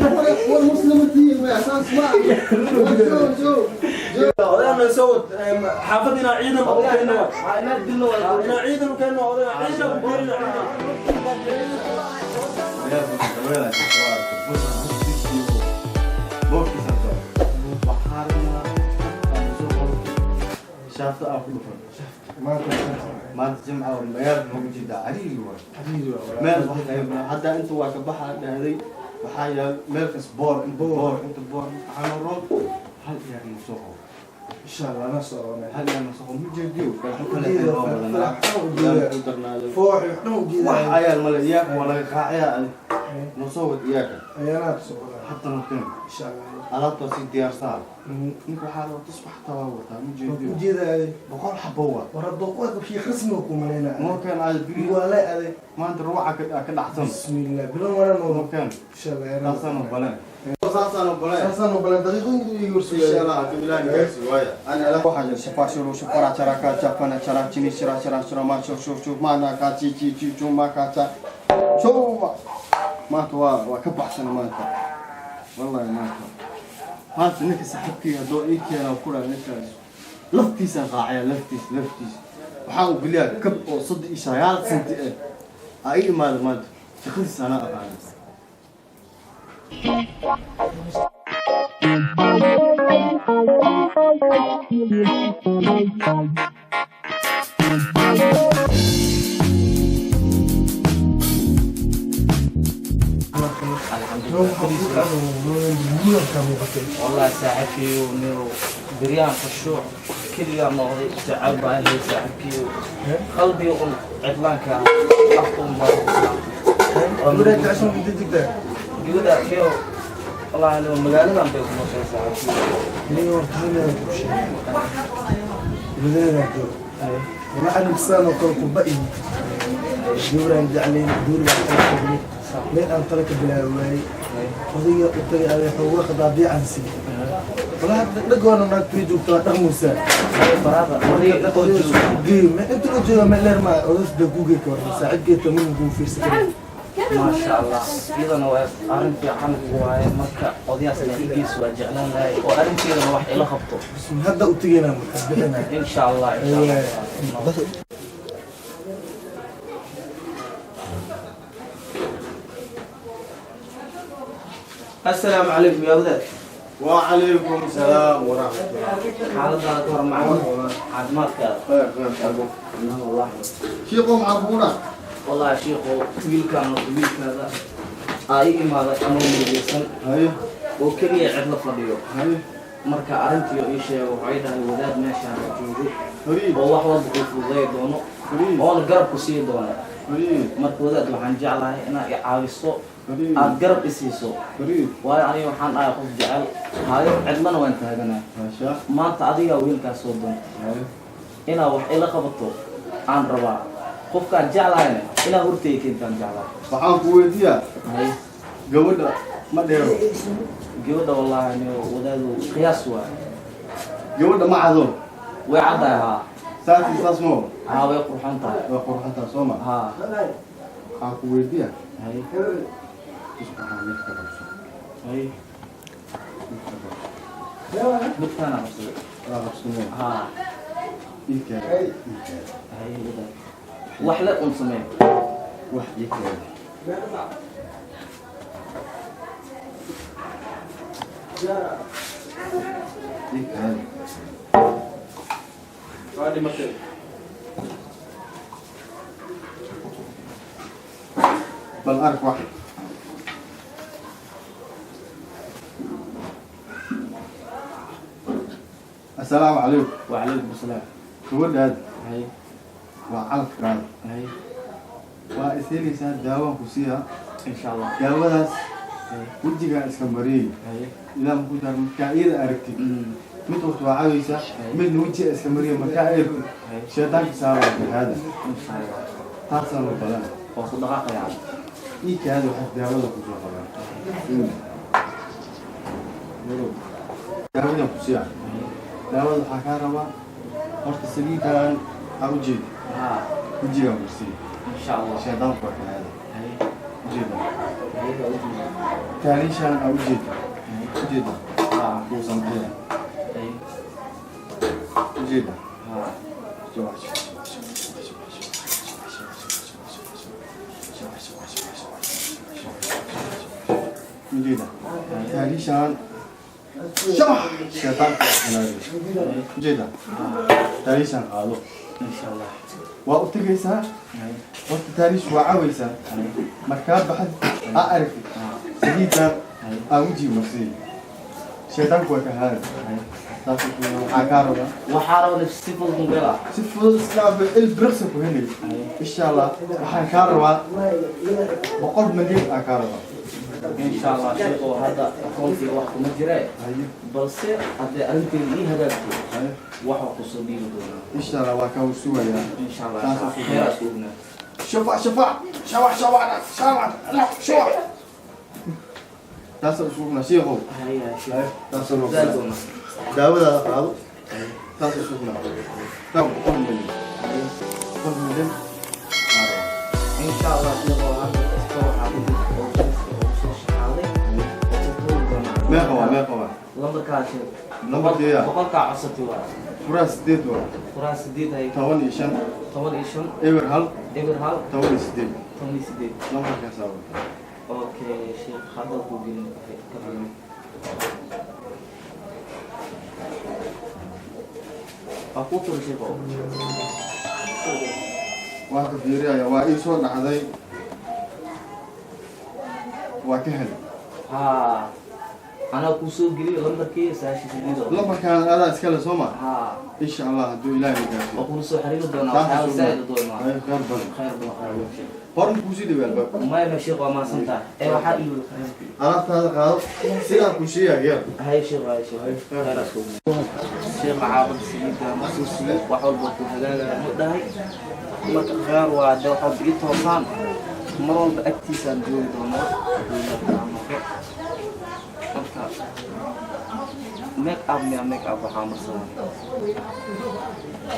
War muslimatihiin maya, saas ma war, joog joog. Odayna soo wad xaafad inaa ciidan u keenno, inaa ciidan u keenno, odayna ciidan u keenno, ciidan. Shaafta aan ku dhufan maanta Jimca oo magaalada noogu jeedaa, cariiri waay meel wax qayb. Hadda inta waa ka baxa dhahday, waxaa yaal meel kas boor, inta boor, inta boor. Waxaana roon hal iyaar noo soo qabo. Insha Allah ana soo qabanay. Hal iyaar noo soo qabo, ma jeediyo kale oo badanaa ku darnaado. Foox iyo dhan wax ujeedaa. Ayaal male, iyaaka waa laga qaacayaa. Adi noo soo wad iyaaka. Ayaanaa soo qabanay. Hadda noo keen. Insha Allah. Alaabtaa sii diyaarsaa. Ninka waxaa la tusbax tabaa wataa, ma jeediyo. Ujeedaa. 100 xabo waa. War hadda waa shiikh rasmi ku malaynaa. Noo keen aad biri. Waa aday. Maanta ruuca ka dhacsan. Bismillah, bilan waran oo. Noo keen. Insha Allah ayaanaa. Saasaan ogoleen, saasaan ogoleen. Saasaan ogoleen, daqiiqooyinka igu Insha horsugaaya. Allah haddii Ilaahay gaarsiiyo waaya ana ala waxaa jira shafaashuru shafara charaka chafana chara chini chara chara chara ma shu shu shu mana ka chi chi chi chu ma ka cha shu maanta waa ka baxsan maanta, wallahi maanta ninka saaxiibkayga haddoo ii keena ku dhaha, ninkaas laftiisaan raacaya, laftiis laftiis waxaa uu geliyaa kab oo 39 senti ah aa ii imaada maanta. Shaqadiis anaa aqaana. Wallahi saaxiibkiiyu niyow, beryaan khushuuc keligaa noqday, jacayl baa ahay saaxiibkiiyu, qalbiga un cidlaanka afka un baa. Gabadha niyow, wallahi niyow, magaaladan bay ku nooshay saaxiibkiiyu. Waxaan oo kale kurba iyo gawraan jeclayn, duurigaan kala tagnay, meel aan tala ka bilaabi waayey, odayga u tagay, aday xoogaa khadaabiican siiyey. Walaa hadda dhagoona naagtay joogta waa dhaqmaysaa. Baraada odayga intoo joogo. Geey me inta loo jooga, meel dheer maa odays baa kuugey ka waran saaxiibkeeta mun kuu fiirsan karin. Maasha Allah, iyadana waa arrin fiican waaye. Marka odayaasna igees waa jeclaan lahay oo arrinteedana wax ila qabto. Hadda u tegaynaa, markaas bixinaa. Insha Allah, insha Allah. Assalaamu calaykum yaa wadaad. وعليكم السلام ورحمة الله. Xaaladaada ka hor macluum, caafimaadkaada? خير خير أبو. Wallahi. شيخو معرفونا. Wallahi shiikhu, wiilkaan wiilkaada aa ii imaaday anoo murugaysan هاي. oo keliya cidla fadhiyo. هاي. Marka arrintii oo ii sheego, waxay dhahay wadaad meeshaan joogo فريد. oo wax walba kuu fududay doono فريد. oona garab ku sii doono. فريد. Marka wadaad, waxaan jeclahay inaad i caawiso, فريد. aad garab i siiso. فريد. Waayo aniga waxaan ahay qof jecel hayo, cidlana waan taaganaa. ما شاء. Maanta adigaa wiilkaas soo doonta هاي. inaad wax ila qabato aan rabaa, qofkaan jeclahayna inaa hortayga keentaan jeclahay. Waxaan ku weydiiyaa, Hay. gabadha ma dheero? Gabadha wallaahi niyo wadaadu, qiyaas waay. Gabadha ma cado? Way caddahay, haa. Saas iyo saas moo? Haa, way qurxon tahay. Waa qurxantaa, soo ma? Haa. Waxaan ku weydiiyaa, Hay. tusbaxaa mid ka qabso. Hay. Mid ka qabso. Midkaana qabsaday. Waa qabsamo. Haa. Ii keen, ii keen. Hay wadaad, wax le un samee. Wax ii keen. Ii keen. Waa dhimatay. Bal ark wax. Assalaamu calaykum. Wacalaykum asalaam. Gabadhaad Hay. waa calafkaada. Hay. Waa is helaysaa, daawaan ku siiyaa. Insha Allah. Daawadaas Hay. wejigaa iska mariyey. Hay. Ilaa maku daar markaa iyada aragtid, mid horta waa caawaysaa, midna wejiga iska mariya markaa aragtid, Hay. shaydaanka saabaa kahaada. Insha Allah. Taasaan u badan. Waa ku dhaqaaqayaa. Ii kaada, waxaad daawada kusoo qabaan, daawadan ku siiya. Daawada waxaa kaa rabaa horta saliidan aa ujeedi. Haa. Wejigaa ku siiya. Insha Allah. Shaydaanku waa kahaada. Hay. Ujeeda. Hay. Taariishan aa ujeeda, ujeeda kuusan bixiya, ujeeda. Ujeeda taariishan shabax shaytaanka ujeeda. Taariishan qaado. Insha Allah. Waa u tegaysaa horta, taariish waa cawaysaa. Markaa baxad aa aragtid saliidan aa wejiga marsiiy, shaytaanku waa ka haari. Taas waxaa kaa rabaa. Waxaa raba si fudud mugela. Si fudud islaaba il birqsa ku helay, insha Allah. Waxaan kaa rabaa 100 milyan aa kaa rabaa. Insha Allah sheekho, hadda akoontiga wax kuma jiree, balse haddii arrinteeda ii hagaagto, waxa kusoo dhiibi doonaa. Insha Allah, waa kaa sugayaa. Insha Allah. Taas oo khayr isku ognaa. Shafac shafac shawac shawac shawac shawac, taas isugna shiikow. Haya sheekh. Taas zaad doonaa. Daawadaada qaado, taas isugna 100 milyan, 100 milyan. Insha Allah sheekho, hadda iska waxaa ku jirta oo businesska oo soo shaqaaday oo ku tuuri doonaa. Meeqa waa, meeqa waa? Lambarkaa sheeg. Lambarkeeya? 100-kaa codsatay waa. Furaha 8 waa. Furaha 8 hay. 15. 15. 0 1. 0 1. 18. 18. Lambarkaasaa wata. Okay sheekh, hadda ku gelin ka fiirin. Waa kuu turi sheekho. Waa ka fiiriyaya, waa ii soo dhacday, waa ka helay. Haa, anaa kuu soo geliyo lambarkii 98 oo. Lambarkaan adaa iskale, soo ma? Haa. Insha Allah, hadduu Ilaahay waa gaarsiiyo. Kula soo xiriiri doonaa. Taas waxyaaba sugna. zaa'id u doonaa. Ay, khayr badan. Khayr badan, khayr badan sheekh. Horma kuusii dhibay albaabka. Maya sheekh, waa mahadsan tahay ee waxaa ilowday khayr. Alaabtaada qaado, sidaa kuu sheegaya. Hay sheekh, hay sheekh, khayr isku sheekh. Caabad saliida masuusiye, wax walba ku hagaagaya ma dhahay. Marka khayr waa de, waxaad ii toosaan mar walba agtiisaan joogi doonaa hadduu Ilaahay kaa noqdo. Marka make up miya, make up waxaa marsadaa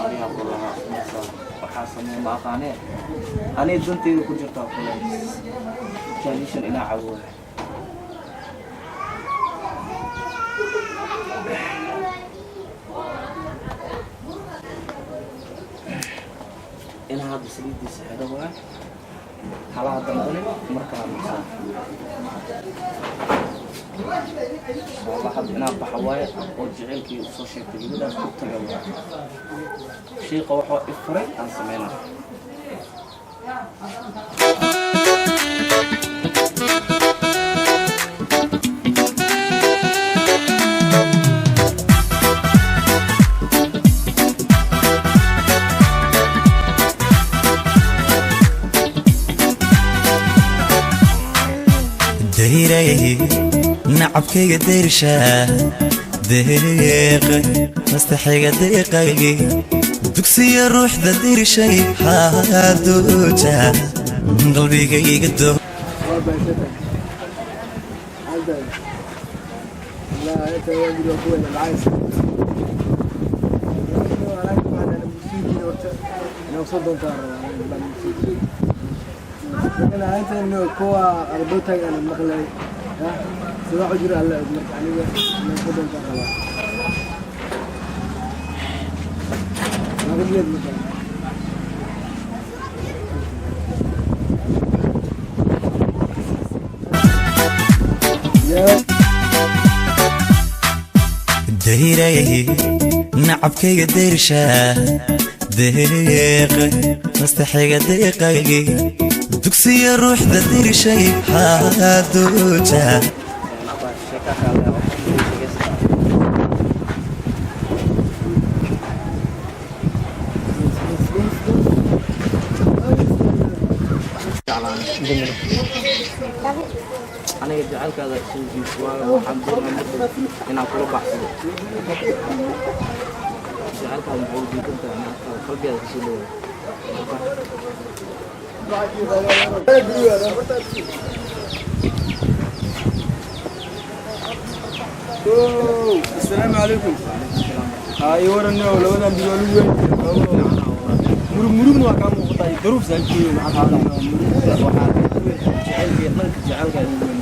adigaa ku lahaa marsada, waxaa sameeya ma aqaanee. Aniga danteyda ku jirtaa kule jaalishan inaa cawooya. Inaa hadda saliidiisa xidho waay, halaha dambane markaa marsaa. Insha hadda inaa baxa waaye oo jaceylkii usoo sheegtay gabadhaas ku taga waay. Shiiqa waxaa i furay aan sameynaa. Dayray nacabkayga, dayrsha deeqay mastaxiga, deeqay dugsiya ruuxda dirshay haduuja qalbigayga do. Waa baysata haldan. لا انت يجري اخوي العايز kuwa arbotag aan maqlay sida u jira alla og. Marka aniga inaan soo doontaan rabaa. Maqliyad marka. Yeah. Dayray nacabkayga, dayrsha deeqay mastaxiga, deeqay dugsiya ruuxda dirshay haduuja. Abaa sheeka kale oo sheegaysa. Aniga jacaylkaada soo jiis waayo, waxaan doonaa marka inaan kula baxsado jacaylkaada. Maxay u diidan tahay inaan qalbigaada kasoo leeyahay? Asalaamu calaykum. Haa, ii warano labadan bilood lagu weyn murug murugna waa kaa muuqataa iyo daruuf saaxiibkeeyo. Maxaa kaa dhacay? Waxaa weyn jacaylka, dhanka jacaylka igu weyn.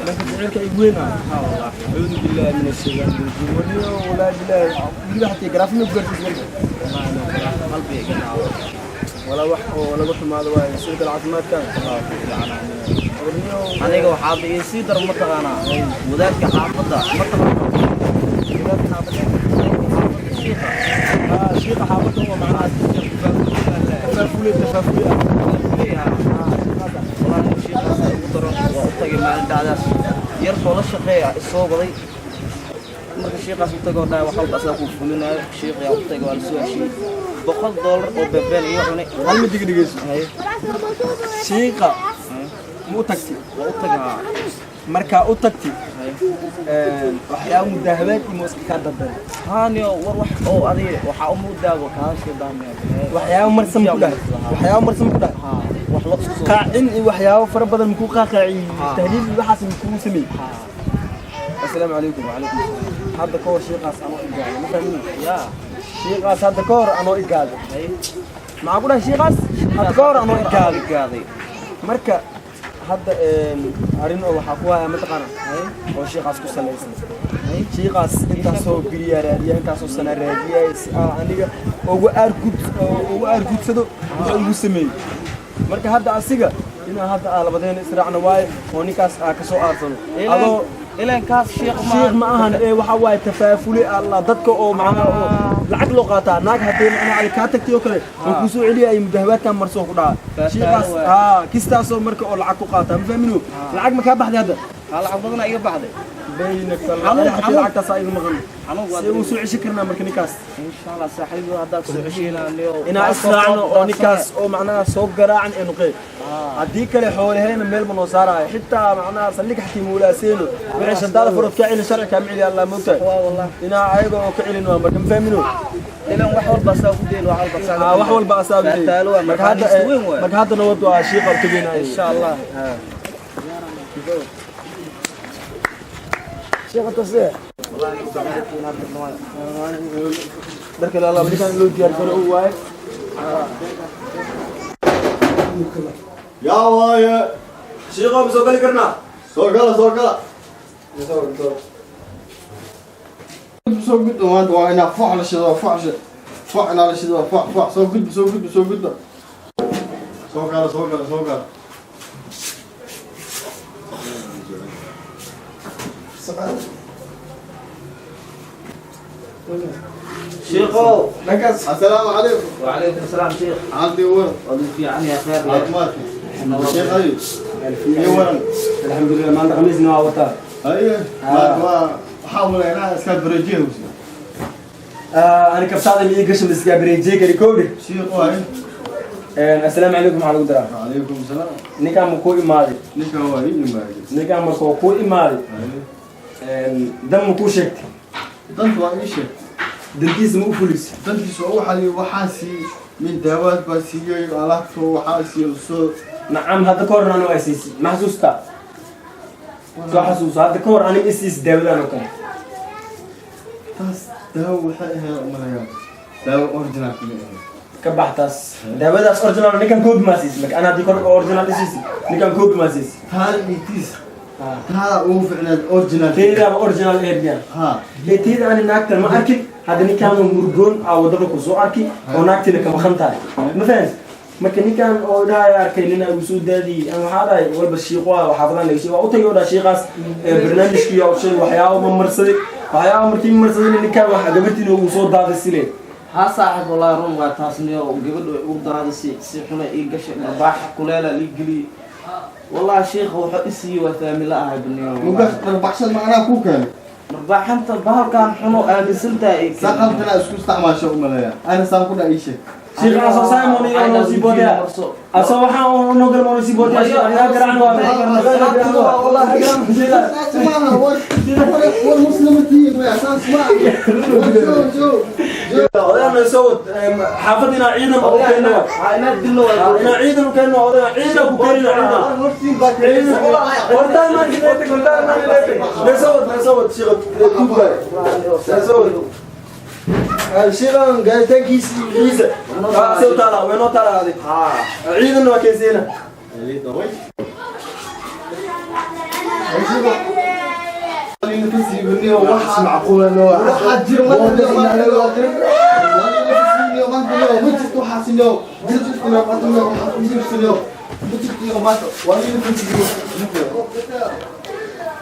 Dhanka jacaylka igu weyn ah. Ha, wallah. Acuudu billahi min ashaytaan rajiim. Waliyo walaa billahi weliba xataa garaafima ku gaarsiis marka. Qalbiga iga dhaawac. Walaa wax oo laga xumaado waaye, sidoo kale caafimaadkaaga warniyo. Aniga waxaaba ii sii dar, mataqaanaa, wadaadka xaafadda, mataqaanaa wadaadka xaafadda, shiika. Shiiqa xaafadda oo macnaha tafaafule tafaafule ah. Wallaahi shiikaas ugu daran waa u tagay maalin dhacdaas yarkoo la shaqeeya isoo waday. Marka shiikaas u tagay oo dhahay wax walba asaga kuu fulinayo, shiiqyaa u tagay, waa la soo heshiiyey, $100 oo beebeen iyo cunay. Hal mid iga dhegeyso. Shiiqa ma u tagti? Waa u tagay, haa. Markaa u tagti, waxyaaba mudaahabaad iyo mooska kaa dambeeya? Haaniyo war wax oo adiga waxaa u mudaago kaasha daamiya. Waxyaaba marsan ku dhahay, waxyaaba marsan ku dhahay? Haa, wax loo isku soo qaacin iyo waxyaabo fara badan makuu qaaqaaciyey? Tahliil iyo waxaas makuu sameeyey? Assalaamu calaykum. Wacalaykum salaam. Hadda ka hor shiiqaas anoo igaaday, ma fahmin? Yaa. Shiiqaas hadda ka hor anoo igaaday. Maxaa ku dhahay? Shiiqaas hadda ka hor anoo igaaday. Gaaday. Marka hadda arrin oo waxaa ku haya, mataqaana, oo shiiqaas ku salaysan. Shiiqaas intaasoo beriyaa raadiya, intaasoo sana raadiyay si aan aniga ugu aargud ugu aargudsado wuxuu igu sameeyey. Marka hadda asiga inaan hadda aa labadeena israacno waaye oo ninkaas aa kasoo aarsano adoo. Ilaan kaas shiikh ma Shiikh ma ahan ee waxaa waaye tafaafule alla dadka oo macnaha oo lacag loo qaataa. Naag haddii macnaha ali kaa tagtay oo kale oo kuu soo celiyay, mudahabaadkan marsoo ku dhaca shiikaas. Haa, kistaasoo marka oo lacag ku qaataa, ma fahmino? Lacag ma kaa baxday hadda? Haa, lacag badan iga baxday. Baynak. Xanuun, xataa xanuun. Lacagtaas iga maqan. Xanuun waa. See uu soo ceshi karnaa marka ninkaas? Insha Allah saaxiibo, haddaad soo ceshiinaaniyo. Inaan israacno oo ninkaas oo macnaha soo garaacan ee nuqee. Haddii kale xoolaheena meel ma noo saaraayo, xitaa macnaha saldhig xatii muulaaseeno wixii shantaada furood ka celin, sharci kaama celi Allah, moogtahay? Waa wallah. Inaa ayaga oo ka celin waa marka, ma fahmino? Ilaan wax walba asaa ku deel, wax walba asaa. Wax walba asaa bixiyey. Faataalo waa. Marka hadda marka weyn waay. Marka hadda nabad waa shiiqa u tegaynaa. Insha Allah. Shiiqa tase dharka laalaaba ninkaan loo diyaar garo oo waaye. Yaa waaye? Shiiqo, ma soo gali karnaa? Soo gala, soo gala, soo gudba. Maanta waa inaa fox la shido, fox fox inaa la shido, fox fox. Soo gudba, soo gudba, soo gudba, soo gala, soo gala, soo gala. Shiikhow. Dhankaas. Assalaamu calaykum. وعليكم السلام شيخ. Xaalkii waran? Waa fiican ya, khayr. Caafimaadka sheekh ayo iyo waran? Alxamdulilah, maanta khamiisna waa wataa. Haye, maanta waa waxaa walaynaa iska bareejiyahaysa. Ani kabtaada ma ii gasho miskaa bareejiye kari kowdhe. Shiikh waaye. Assalaamu calaykum, waxaa lagu daraa. Calaykum salaam. Ninkaan ma kuu imaaday? Ninkan waa ii imaaday. Ninkaan markuu kuu imaaday, Haye. Dan ma kuu sheegtay? Danta waa ii sheeg. Dantiisa ma u fulisa? Dantiisa waa waxaa waxaa siiyey min daawaad baa siiyey, alaabto waxaa siiyey soo. Nacam, hadda ka horna aniga isiisi ma xasuustaa? Soo xasuuso, hadda ka hor aniga isiisi daawadaan oo kale. Taas daawo waxay ahayd umalayaa daawo original kuma ahayd. Ka bax taas, daawadaas original ninkan koobi maa siisi. Marka ana haddii kor original isiisi, ninkan koobi maa siisi. Taada iyo tiis taada ugu ficneed original. Teedaaba original ahayd miyaa? Ha. Ee teeda ani naagtan ma arkin. Hadda ninkaan murgoon aa wadada ku soo arki oo naagtina ka maqan tahay, ma fahanti? Marka ninkan oo dhahay arkay nin igu soo daadiyey, aan waxaa dhahay walba shiiqo ah xaafadan laga sheegay, waa u tagay oo dhahay shiiqaas barnaamijkii oo sheegay, waxyaabo ma marsaday, waxyaabo markii marsaday ninkan wax gabartiina uu soo daaday sile. Haa saaxib, wallahi run waa taasniyo. Gabadhu way ugu daraaday, si xuna ii gashay, dharbaaxa kuleela lii geliyey. Wallahi shiikha wuxuu i siiyey waa faami la ahay baniyo. Mugas dharbaaxshad macnaha kuu keenay? Dharbaaxanta bahalkan xuno aaminsantahay ii keenay. Saqaltana isku isticmaasho umaleeya ana saan ku dhaa ii sheeg. Shiiqa asoo Simon iyo noo sii boodaya, asoo waxaan oo noo galmo noo sii boodaya, shiiqa garan waa. Saas maaha war war, muslimatihiin maya, saas maaha war, joo joo. Odayaan soo wad xaafad inaa ciidan u keenno. Haa, inaad dilno waa. Inaa ciidan u keenno odayaan, ciidan ku keenno, ciidan. Hortiin baa Hortaan maan jileetay, hortaan maan jileetay. Soo wad, soo wad shiiqa, tuugay. Soo wad. Shiiqan gaaritaankiisa wixiisa. Soo taala, way noo taala adig. Haa. Ciidan waa keensiina. Wax macquula loo Waxaa jiro ma.